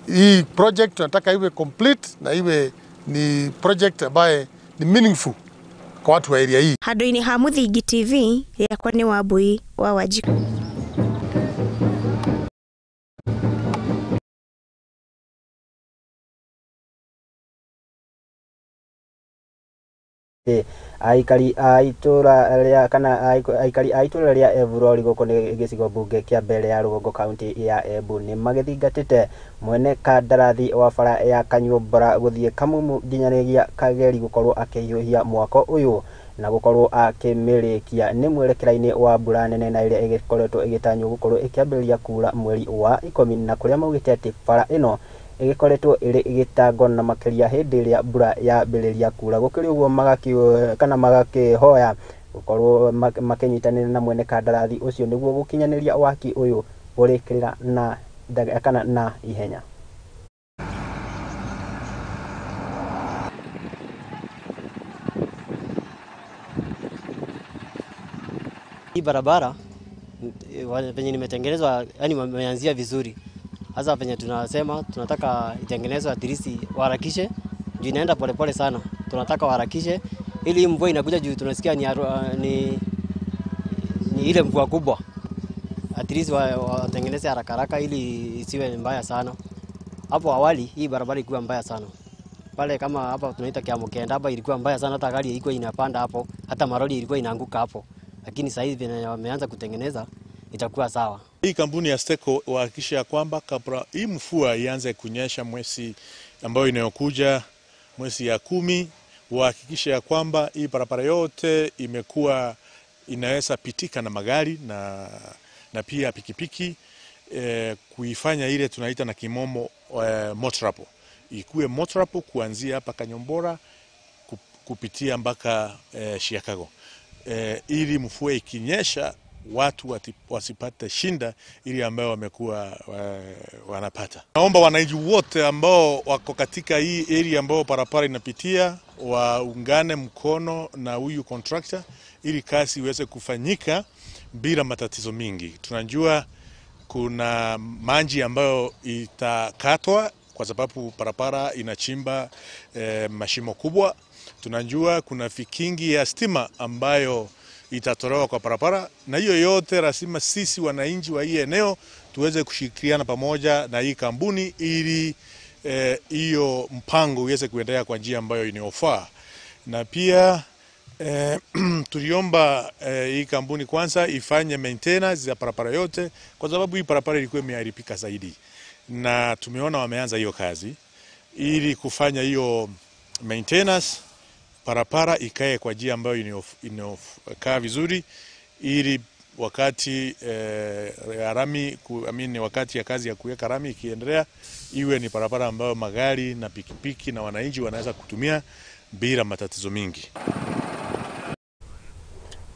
Hii project tunataka iwe complete na iwe ni project ambaye ni meaningful kwa watu wa area hii. Handũ-inĩ ha Mũthingi TV yakwa nĩ Wambui wa Wanjiku. Aikari a itũra rĩa kana aikari a itũra rĩa Evurori gũkũ nĩ gĩcigo mbunge kĩa mbere ya Rũgongo kaunti ya Embu nĩ magĩthingatĩte mwene kandarathi wa bara ya Kanyuambora gũthiĩ Kamumu nginyanĩria Kageri gũkorwo akĩhiũhia mwako ũyũ na gũkorwo akĩmĩrĩkia nĩ mwerekera-inĩ wa mbura nene na ĩrĩa ĩgĩkoretwo ĩgĩtanywo gũkorwo ĩkĩambĩrĩria kura mweri wa 10 na kũrĩa maugĩte atĩ bara ĩno ĩgĩkoretwo ĩrĩ gĩtango na makĩria hĩndĩ ĩrĩa mbura yambĩrĩria kura. Gũkĩrĩ ũguo kana magakĩhoya gũkorwo makĩnyitanĩra na mwene kandarathi ũcio nĩguo gũkinyanĩria waki ũyũ ũrĩkĩrĩra na kana na ihenya. Hii barabara venye nimetengenezwa, yani wameanzia vizuri. Hasa venye tunasema tunataka itengenezwe at least waharakishe, juu inaenda polepole sana. Tunataka waharakishe ili mvua inakuja juu tunasikia ni ile mvua kubwa. At least watengeneze haraka haraka ili isiwe mbaya sana. Hapo awali hii barabara ilikuwa mbaya sana. Pale kama hapa tunaita Kiamokenda hapa ilikuwa mbaya sana, hata gari ilikuwa inapanda hapo, hata maroli ilikuwa inaanguka hapo. Lakini sasa hivi wameanza kutengeneza itakuwa sawa. Hii kampuni ya Steko wahakikisha kwamba kabla hii mvua ianze kunyesha mwezi ambayo inayokuja, mwezi ya 10, wahakikisha ya kwamba hii barabara yote imekuwa inaweza pitika na magari na pia pikipiki, kuifanya ile tunaita na kimomo motorable. Ikuwe motorable kuanzia hapa Kanyombora kupitia mpaka Chicago. Ili mvua ikinyesha watu wasipate shinda ili ambayo wamekuwa wanapata. Naomba wananchi wote ambao wako katika hii area ambao barabara inapitia waungane mkono na huyu contractor ili kazi iweze kufanyika bila matatizo mingi. Tunajua kuna maji ambayo itakatwa kwa sababu barabara inachimba mashimo kubwa. Tunajua kuna vikingi ya stima ambayo itatolewa kwa barabara, na hiyo yote lazima sisi wananchi wa hii eneo tuweze kushirikiana pamoja na hii kampuni ili hiyo mpango uweze kuendelea kwa njia ambayo inayofaa. Na pia tuliomba hii kampuni kwanza ifanye maintenance ya barabara yote, kwa sababu hii barabara ilikuwa imeharibika zaidi. Na tumeona wameanza hiyo kazi ili kufanya hiyo maintenance, parapara ikae kwa njia ambayo inakaa vizuri, ili wakati rami, wakati ya kazi ya kuweka rami ikiendelea, iwe ni parapara ambayo magari na pikipiki na wananchi wanaweza kutumia bila matatizo mingi.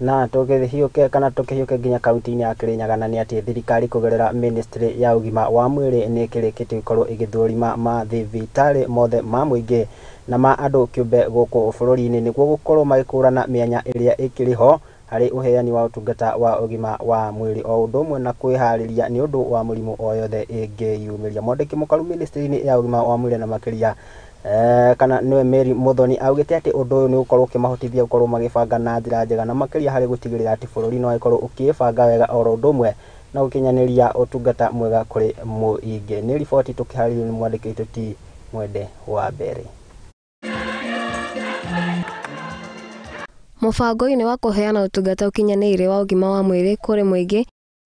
Na tũgĩhiũke kana tũkĩhiũke nginya kaunti-inĩ ya Kirinyaga na nĩ atĩ thirikari kũgerera ministry ya ũgima wa mwĩrĩ nĩ ĩkĩrĩkĩtie gũkorwo ĩgĩthũrima mathibitarĩ mothe ma mũingĩ na ma andũ kĩũmbe gũkũ bũrũri-inĩ nĩguo gũkorwo magĩkũrana mĩanya ĩrĩa ĩkĩrĩ ho harĩ ũheani wa ũtungata wa ũgima wa mwĩrĩ o ũndũ ũmwe na kwĩharĩria nĩ ũndũ wa mũrimũ o yothe ĩngĩyumĩria. Mwandĩki mũkaru ministry-inĩ ya ũgima wa mwĩrĩ na makĩria kana niwe Mary Muthoni augĩte atĩ ũndũ ũyũ nĩ ũkorwo ũkĩmahotithia gũkorwo magĩbanga na njĩra njega na makĩria harĩ gũtigĩrĩra atĩ bũrũri no ĩkorwo ũkĩĩbanga wega oro ũndũ ũmwe na gũkinyanĩria ũtungata mwega kũrĩ mũingĩ. Nĩ riboti tũkĩharĩrio nĩ mwandĩki witũ T Mwende wa Mbere. Mũbango-inĩ wa kũheana ũtungata ũkinyanĩire wa ũgima wa mwĩrĩ kũrĩ mũingĩ,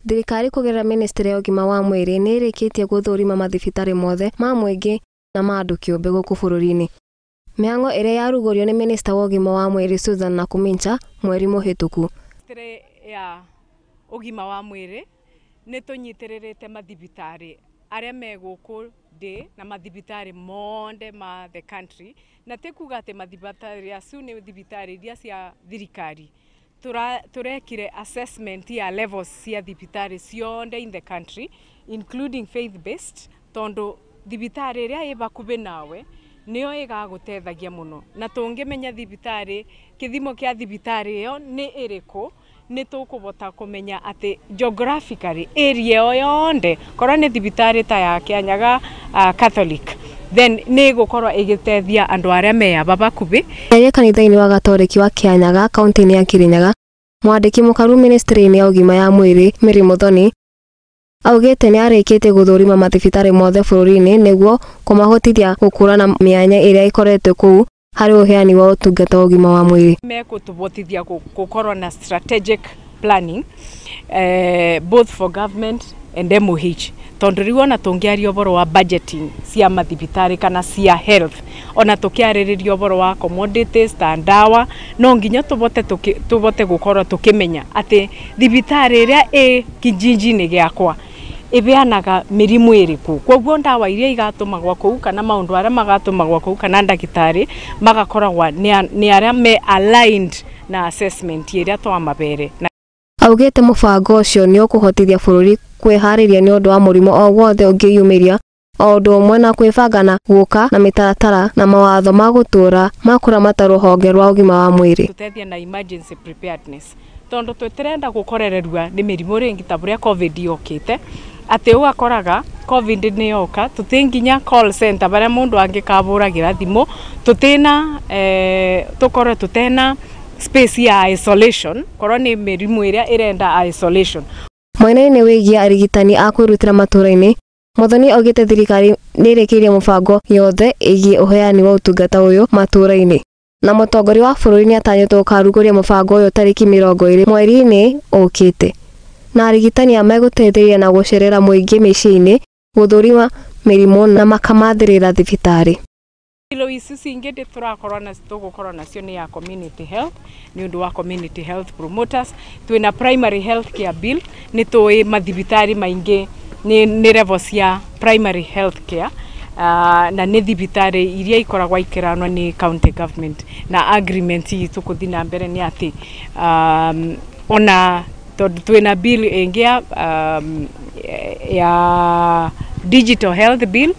thirikari kũgerera ministry ya ũgima wa mwĩrĩ nĩ ĩrĩkĩtie gũthũrima mathibitarĩ mothe ma mũingĩ na ma andũ kĩũmbe gũkũ bũrũri-inĩ. Mĩhang'o ĩrĩa yarugũrio nĩ minista wa ũgima wa mwĩrĩ Susan Nakhumicha mweri mũhĩtũku. Ministry ya ũgima wa mwĩrĩ nĩ tũnyitĩrĩrĩte mathibitarĩ arĩa me gũkũ ndĩ na mathibitarĩ monde ma the country, na ti kuga atĩ mathibitarĩ acu nĩ thibitarĩ iria cia thirikari. Turekire assessment ya levels cia thibitarĩ cionde in the country including faith based, tondu thibitarĩ ĩrĩa ĩ bakubĩ nawe nĩyo ĩgagũteithagia mũno, na tũngĩmenya thibitarĩ kĩthimo kĩa thibitarĩ ĩyo nĩ ĩrĩkũ nĩ tũkũbota kũmenya atĩ geographically area ĩyo yonde korwo nĩ thibitarĩ ta ya Kianyaga Catholic then nĩ ĩgũkorwo ĩgĩteithia andũ arĩa me aba bakubĩ. Ĩrĩa kanitha-inĩ wa Gatoreki wa Kianyaga kaunti-inĩ ya Kirinyaga, mwandĩki mũkaru ministry-inĩ ya ũgima ya mwĩrĩ Mary Muthoni augĩte nĩ arĩkĩtie gũthũrima mathibitarĩ mothe bũrũri-inĩ nĩguo kũmahotithia gũkũrana mĩanya ĩrĩa ĩkoretwo kũu harĩ ũheani wa ũtungata wa ũgima wa mwĩrĩ. Mekũtũbotithia gũkorwo na strategic planning both for government and MOH, tondu riu ona tũngĩaria ũhoro wa budgeting cia mathibitarĩ kana cia health, ona tũkĩarĩrĩria ũhoro wa commodities ta ndawa, no nginya tũbote gũkorwo tũkĩmenya atĩ thibitarĩ ĩrĩa ĩ kijiji-inĩ gĩakwa ĩbeanaga mĩrimũ ĩrĩkũ, koguo ndawa iria igatũmagwo kũu kana maũndũ arĩa magatũmagwo kũu kana ndagĩtarĩ magakoragwa nĩ arĩa me aligned na assessment ĩrĩa twamabere. Augĩte mũbango ũcio nĩ ũkũhotithia bũrũri kwĩharĩria nĩ ũndũ wa mũrimũ o wothe ũngĩyumĩria o ũndũ ũmwe na kwĩbanga na gũka na mĩtaratara na mawatho ma gũtũũra ma kũramata rũhonge rwa ũgima wa mwĩrĩ. Tũteithia na emergency preparedness, tondu tũtirenda gũkorererua nĩ mĩrimũ rĩngĩ ta ũrĩa COVID yokĩte, atĩ ũgakoraga COVID nĩ yoka tũtĩ nginya call center barĩa mũndũ angĩkabũragĩra thimũ, tũtĩna tũkorwe tũtena space ya isolation korwo nĩ mĩrimũ ĩrĩa ĩrenda isolation. Mwena-inĩ wĩgiĩ arigitani a kwĩrutĩra matũũra-inĩ, Muthoni augĩte thirikari nĩ ĩrĩkĩirie mũbango yothe ĩgiĩ ũheani wa ũtungata ũyũ matũũra-inĩ, na mũtongoria wa bũrũri nĩatanyĩtwo gũkarugũria mũbango ũyũ tarĩki 20 mweri-inĩ ũkĩte, na arigitani aya megũteithĩrĩria na gũcerera mũingĩ mĩciĩ-inĩ gũthũrima mĩrimũ na makamathĩrĩra thibitarĩ. Ilo ici cingĩ ndĩ tũrakorwo na tũgũkorwo nacio nĩ ya community health, nĩ ũndũ wa community health promoters, twĩna primary health care bill, nĩ tũĩ mathibitarĩ maingĩ nĩ level cia primary health care, na nĩ thibitarĩ iria ikoragwo ikĩranwo nĩ county government, na agreement itũ kũthiĩ na mbere nĩ atĩ ona tondũ twĩna bill ĩngĩ ya digital health bill.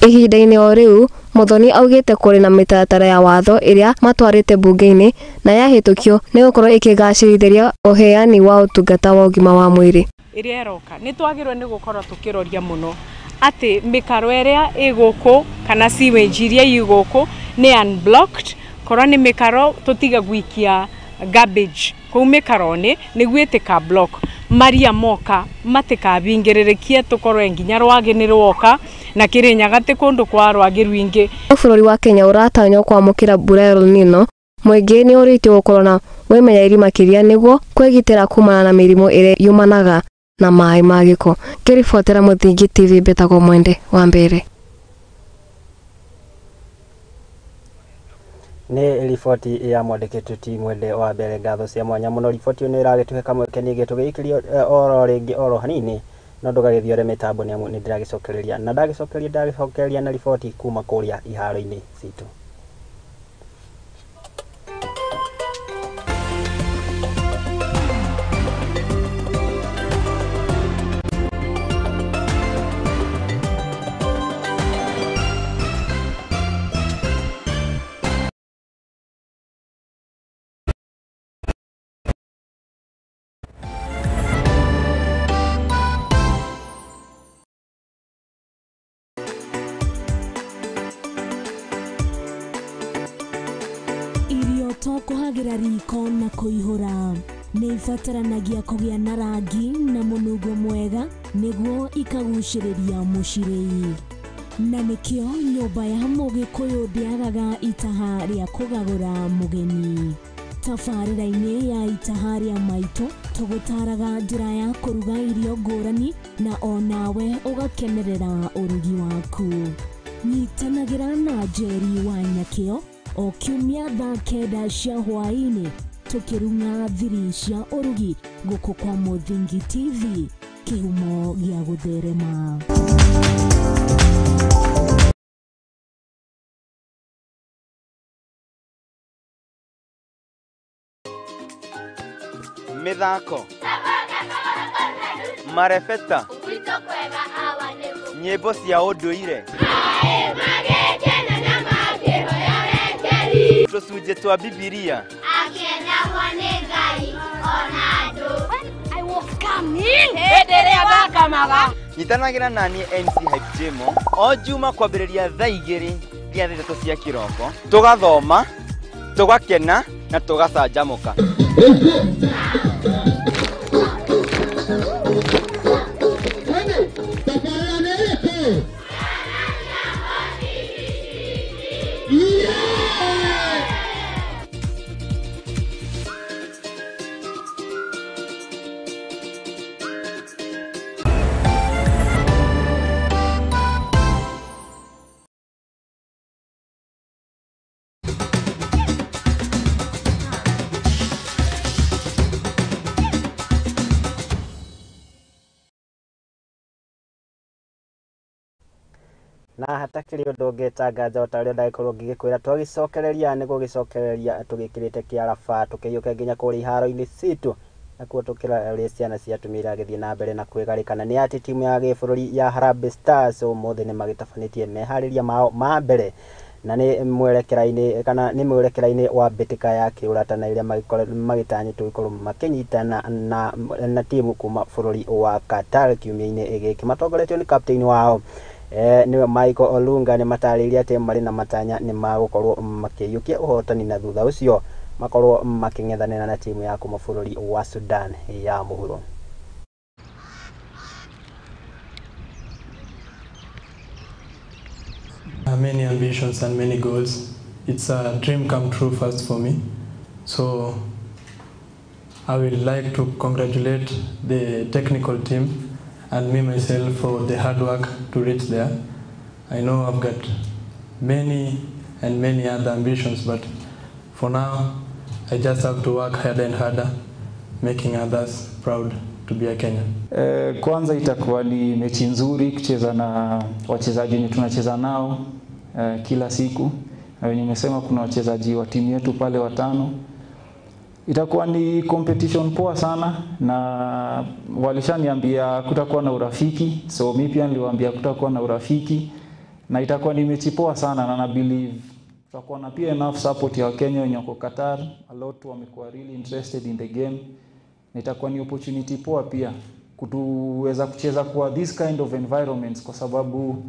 Ihinda-inĩ o rĩu, Muthoni augĩte kũrĩ na mĩtaratara ya watho ĩrĩa matwarĩte mbunge-inĩ na yahĩtũkio nĩ gũkorwo ĩkĩgacĩrithĩria ũheani wa ũtungata wa ũgima wa mwĩrĩ. Ĩrĩa ĩroka nĩ twagĩrĩirwo nĩ gũkorwo tũkĩroria mũno atĩ mĩkaro ĩrĩa ĩ gũkũ kana sewage iria ĩ gũkũ nĩ unblocked, korwo nĩ mĩkaro tũtige gũikia garbage kũu mĩkaro-inĩ nĩguo ĩtĩka block, maria moka matikabingĩrĩrĩkie tũkorwo nginya rwagĩ nĩ rwoka na Kirinyaga ti kũndũ kwa rwagĩ rwingĩ. Bũrũri wa Kenya ũratanywo kwamũkĩra mbura ya El Nino, mũingĩ nĩ ũrĩtio gũkorwo na wĩmenyereri makĩria nĩguo kwĩgitĩra kumana na mĩrimũ ĩrĩa yumanaga na maĩ ma gĩko. Ngĩribotera Mũthingi TV mbĩtagwo Mwende wa Mbere. Nĩ riboti ya mwandĩkĩtwo ti Mwende wa Mbere. Ngatho cia mwanya mũno. Riboti ĩyo nĩ ĩragĩtũhe kamweke ningĩ tũgĩikĩrio oro rĩngĩ oro hanini, no ndũgagĩthiore mĩtambo nĩ amu nĩ ndĩragĩcokereria na ndagĩcokereria na riboti kuma kũrĩa iharo-inĩ citũ. Kũhagĩra riko na kũihũra nĩ ibataranagia kũgĩa na rangi na mũnungo mwega nĩguo ikagucĩrĩria mũcirĩi, na nĩkĩo nyũmba ya Mũgĩkũyũ ndĩagaga itaha rĩa kũgagũra mũgeni. Tabarĩra-inĩ ya itaha rĩa maitũ tũgũtaraga njĩra ya kũruga irio ngũrani na onawe ũgakenerera ũrugi waku. Nyitanagĩra na Njeri wa Nyakĩo o kiumia thaa 9 cia hwaĩ-inĩ tũkĩrung'a thiri cia ũrugi gũkũ kwa Mũthingi TV, kĩhumo gĩa gũtherema. Mĩthako, marebeta, nyĩmbo cia ũndũire, tũcunjĩ twa Bibilia. Nyitanagĩra naniĩ MC Hype Jemo o Juma kwambĩrĩria thaa 2 nginya thaa 3 cia kĩroko, tũgathoma, tũgakena na tũgacanjamũka. Na hatakĩrĩ ũndũ ũngĩtangatha o ta ũrĩa ndagĩkorwo ngĩgĩkwĩra, twagĩcokereria nĩ gũgĩcokereria tũgĩkĩrĩte kĩaraba tũkĩiyũke nginya kũrĩa iharo-inĩ citũ, nakuo tũkĩra ciana cia atumia iragĩthiĩ na mbere na kwĩgarĩkana nĩ atĩ timu ya gĩbũrũri ya Harambee Stars ũmũthĩ nĩ magĩtabanĩtie meharĩria mao ma mbere na nĩ mwerekera-inĩ kana nĩ mwerekera-inĩ wa mbĩtĩka ya kĩũrata na ĩrĩa magĩtanyĩtwo gũkorwo makĩnyitana na timu kuma bũrũri wa Qatar kiumia-inĩ gĩkĩ matongoretio nĩ captain wao niwe Michael Olunga. Nĩ matarĩirie atĩ marĩ na matanya nĩ magũkorwo makĩiyũkia ũhotani na thutha ũcio makorwo makĩng'ethanĩra na timu ya kuma bũrũri wa Sudan ya mũhuro. Many ambitions and many goals. It's a dream come true first for me. So I would like to congratulate the technical team and me myself for the hard work to reach there. I know I've got many and many other ambitions, but for now I just have to work harder and harder, making others proud to be a Kenyan. Kwanza itakuwa ni mechi nzuri kucheza na wachezaji wenye tunacheza nao kila siku. Na wenye nimesema kuna wachezaji wa timu yetu pale 5. Itakuwa ni competition poa sana na walishaniambia kutakuwa na urafiki, so mimi pia niliwaambia kutakuwa na urafiki na itakuwa ni mechi poa sana, na believe tutakuwa na pia enough support ya Kenya wenye wako Qatar. A lot wamekuwa really interested in the game. Na itakuwa ni opportunity poa pia kutuweza kucheza kwa this kind of environments, kwa sababu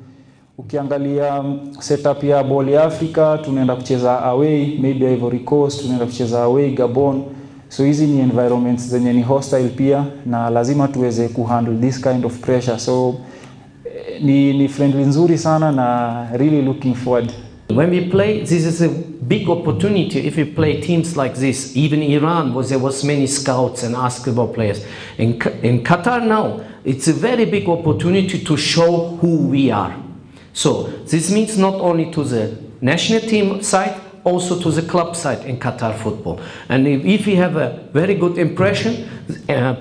ukiangalia setup ya ball ya Africa, tunaenda kucheza away maybe Ivory Coast, tunaenda kucheza away Gabon. So hizi ni environments zenye ni hostile pia, na lazima tuweze kuhandle this kind of pressure. So ni friendly nzuri sana na really looking forward. When we play, this is big opportunity if we play teams like this. Even Iran, there was many scouts and asked about players. In Qatar now, it's a very big opportunity to show who we are. So this means not only to the national team side, also to the club side in Qatar football. And if we have a very good impression,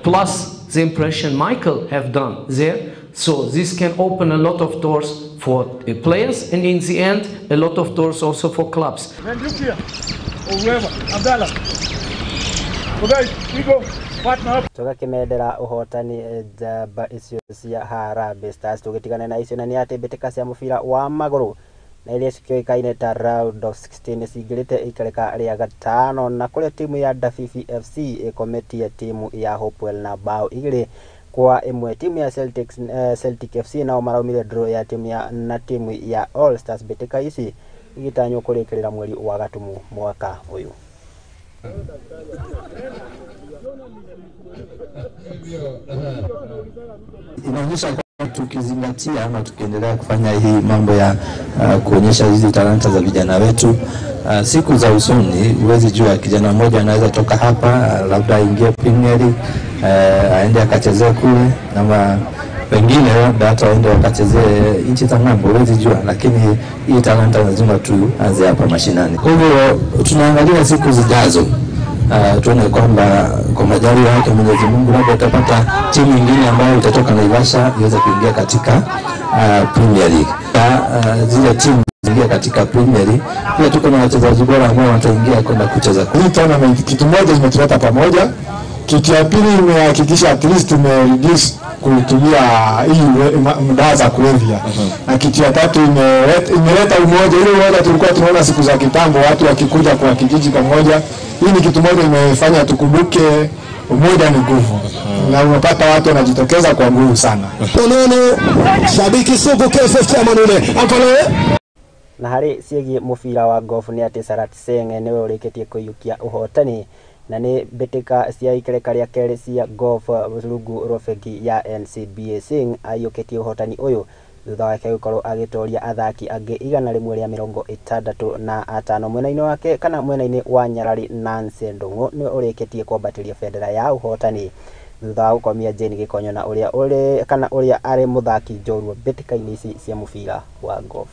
plus the impression Michael have done there, so this can open a lot of doors for the players, and in the end, a lot of doors also for clubs. And look here, or whoever, Abdallah. Okay, we go. Tugakimendera uhotani njamba icio cia Harambee Stars. Tugitigane na icio na ni ati mbitika cia mubira wa maguru na iria cikĩũĩkaine ta round of 16 cingĩrĩte ikereka rĩa gatano, na kũrĩa timu ya Dafifi FC ĩkometie timu ya Hopewell na bao 2-1. Timu ya Celtic FC nao maraumire draw ya timu ya na timu ya All Stars. Mbitika ici igĩtanywo kũrĩkĩrĩra mweri wa Gatumu mwaka ũyũ. Inaonyesha tukizingatia ama tukiendelea kufanya hii mambo ya kuonyesha hizi talanta za vijana wetu, siku za usoni huwezi jua, kijana mmoja anaweza toka hapa labda aingie Premier League, aende akachezee kule, ama pengine labda hata waende wakachezee nchi za ng'ambo, huwezi jua, lakini hii talanta lazima tuanze hapa mashinani. Kwa hivyo tunaangalia siku zijazo, tuone kwamba kwa majaliwa yake Mwenyezi Mungu labda utapata timu nyingine ambayo itatoka Naivasha iweze kuingia katika Premier League. Zile timu zingia katika Premier League, pia tuko na wachezaji bora ambao wataingia kwenda kucheza. Hii tournament kitu moja imetuleta pamoja, kitu ya pili imehakikisha at least tumereduce kutumia hii madawa za kulevya, na kitu ya tatu imeleta umoja. Ile umoja tulikuwa tunaona siku za kitambo, watu wakikuja kwa kijiji pamoja. Hii ni kitu moja imefanya tukumbuke umoja ni nguvu, na unapata watu wanajitokeza kwa nguvu sana. Onono shabiki sugu KFF chairman ule akole na hari ciĩgiĩ mũbira wa golf nĩ atĩ Sarat Singh nĩwe ũrĩkĩtie kũiyũkia ũhotani na nĩ mbĩtĩka cia ikereka rĩa kerĩ cia golf rungu rwa bengi ya NCBA. Singh aiyũkĩtie ũhotani ũyũ thutha wake gũkorwo agĩtoria athaki angĩ 165 mwena-inĩ wake kana mwena-inĩ wa Nyarari. Nancy Ndung'u nĩwe ũrĩkĩtie kwambatĩria bendera ya ũhotani thutha wa gũkomia Jane Gĩkonyo na ũrĩa ũrĩ kana ũrĩa arĩ mũthaki njorua mbĩtĩka-inĩ ici cia mũbira wa golf.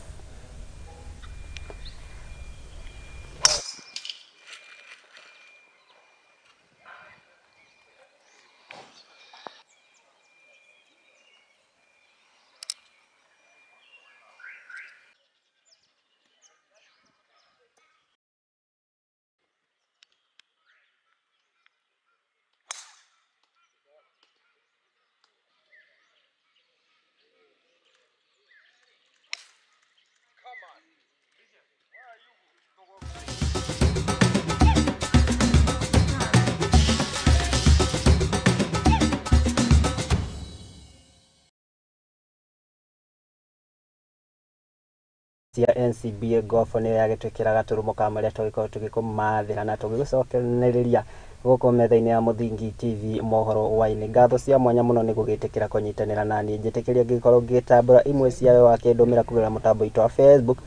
Cia NCBA Golf nĩyo yagĩtwĩkĩra gaturumo ka marĩa tũgĩkorwo tũgĩkũmathĩra na tũgĩgũcokereria gũkũ metha-inĩ ya Mũthingi TV mohoro wa-inĩ. Ngatho cia mwanya mũno nĩ gũgĩtĩkĩra kũnyitanĩra nani, njĩtĩkĩria ngĩkorwo ngĩtambũra imwe ciayo wakĩndũmĩra kũgerera mũtambo witũ wa Facebook.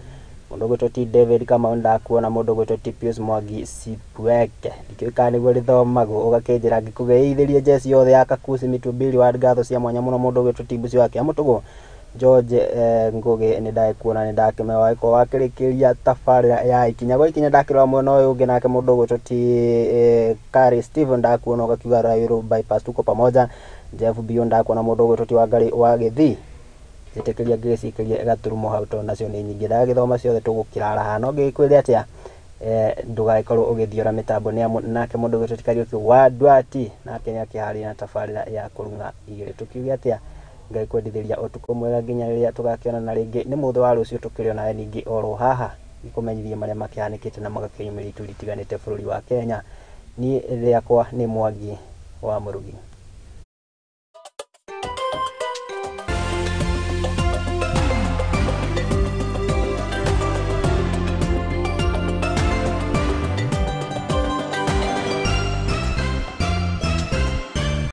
Mũndũ ũgwĩtwo T David Kamau ndakuona, mũndũ ũgwĩtwo T Pius Mwangi Sipweke ndikĩũĩ kana nĩguo rĩthomagwo, ũgakĩnjĩra ngĩkũgeithĩrie jeci yothe ya Kakusi Mitumbiri wa ngatho cia mwanya mũno. Mũndũ ũgwĩtwo T Busi wa Kĩamũtũgũ George Ngugi nĩ ndagĩkuona, nĩ ndakĩmenya wagĩkorwo wakĩrĩkĩria tabarĩra ya ikinya gwa ikinya. Ndakĩrora mwena ũyũ ũngĩ nake mũndũ ũgwĩtwo T Kari Steven ndakuona, ũgakiuga Ruiru bypass tuko pamoja. Jeff Bio ndakuona, mũndũ ũgwĩtwo T Wangari wa Gĩthii njĩtĩkĩria ngĩgĩciikĩrie gaturumo hau tondũ nacio nĩ nyingĩ ndagĩthoma ciothe tũgũkĩrara haha no ngĩgĩkwĩre atĩa ndũgagĩkorwo ũgĩthiora mĩtambo nĩ amu. Nake mũndũ ũgwĩtwo T Kariũki wa Ndwati nake nĩakĩharĩria na tabarĩra ya kũrung'a igĩrĩ. Tũkiuge atĩa, Ngai kwendithĩria ũtukũ mwega nginya rĩrĩa tũgakĩonana rĩngĩ nĩ mũthĩ wa rũciũ tũkĩrĩ onawe ningĩ oro haha ikũmenyithie marĩa makĩhanĩkĩte na magakĩyumĩria ituri itiganĩte bũrũri wa Kenya. Niĩ rĩakwa nĩ Mwangi wa Mũrugi.